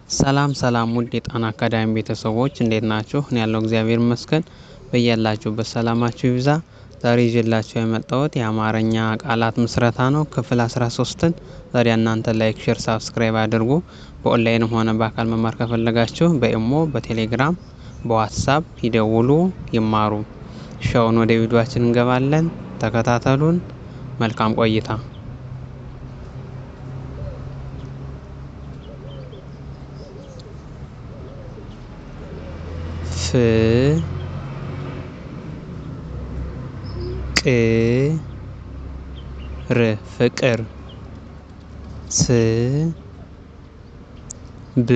ሰላም ሰላም ውድ የጣና አካዳሚ ቤተሰቦች፣ እንዴት ናችሁ? እኔ ያለው እግዚአብሔር ይመስገን። በያላችሁበት ሰላማችሁ ይብዛ። ዛሬ ይዤላችሁ የመጣሁት የአማርኛ ቃላት ምስረታ ነው፣ ክፍል 13ን። ዛሬ እናንተ like፣ share፣ subscribe አድርጉ። በኦንላይንም ሆነ በአካል መማር ከፈለጋችሁ በኢሞ፣ በቴሌግራም፣ በዋትሳፕ ይደውሉ፣ ይማሩ። ሻውን ወደ ቪዲዮአችን እንገባለን። ተከታተሉን። መልካም ቆይታ። ፍ ቅ ር ፍቅር፣ ስ ብ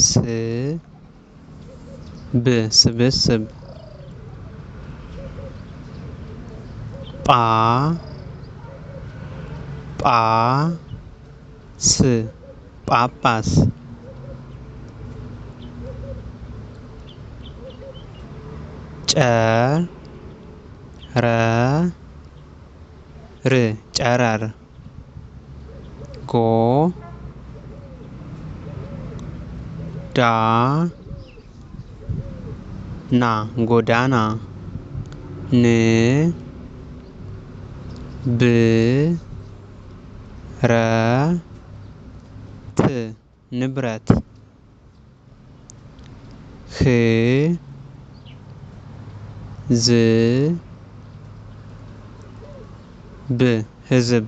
ስ ብ ስብስብ፣ ጳ ጳ ስ ጳጳስ፣ ጨ ረ ር ጨረር፣ ጎ ዳ ና ጎዳና፣ ን ብ ረ ት ንብረት፣ ህ ዝ ብ ህዝብ፣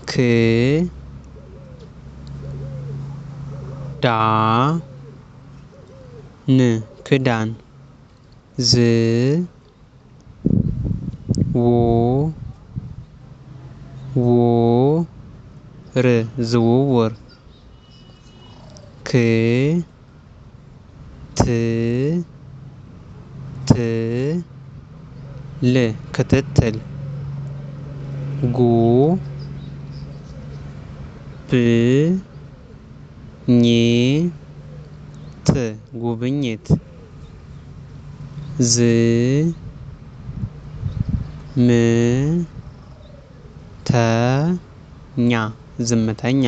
ክ ዳ ን ክዳን፣ ዝ ው ው ር ዝውውር፣ ክ ት ት ል ክትትል፣ ጉ ብ ኝ ት ጉብኝት፣ ዝ ም ተ ኛ ዝምተኛ፣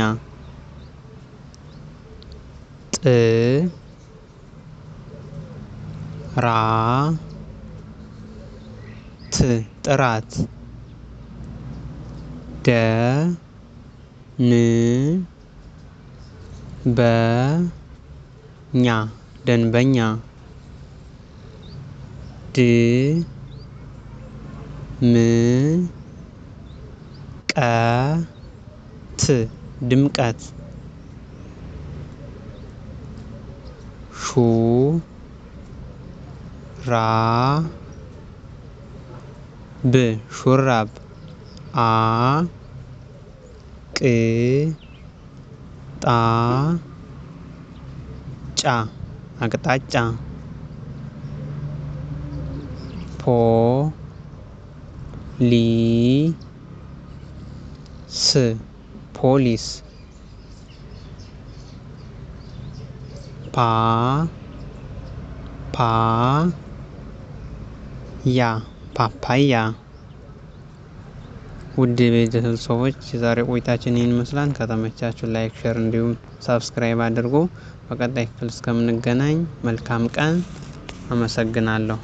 ጥ ራ ት ጥራት፣ ደ ን በ ኛ ደንበኛ፣ ድ ም ቀ ት ድምቀት፣ ሹ ራ ብ ሹራብ፣ አ ቅ ጣ ጫ አቅጣጫ፣ ፖ ሊ ስ ፖሊስ፣ ፓ ፓ ያ ፓፓያ። ውድ ቤተሰቦች፣ የዛሬ ቆይታችን ይህን ይመስላል። ከተመቻችሁ like፣ share እንዲሁም subscribe አድርጉ። በቀጣይ ክፍል እስከምንገናኝ መልካም ቀን። አመሰግናለሁ።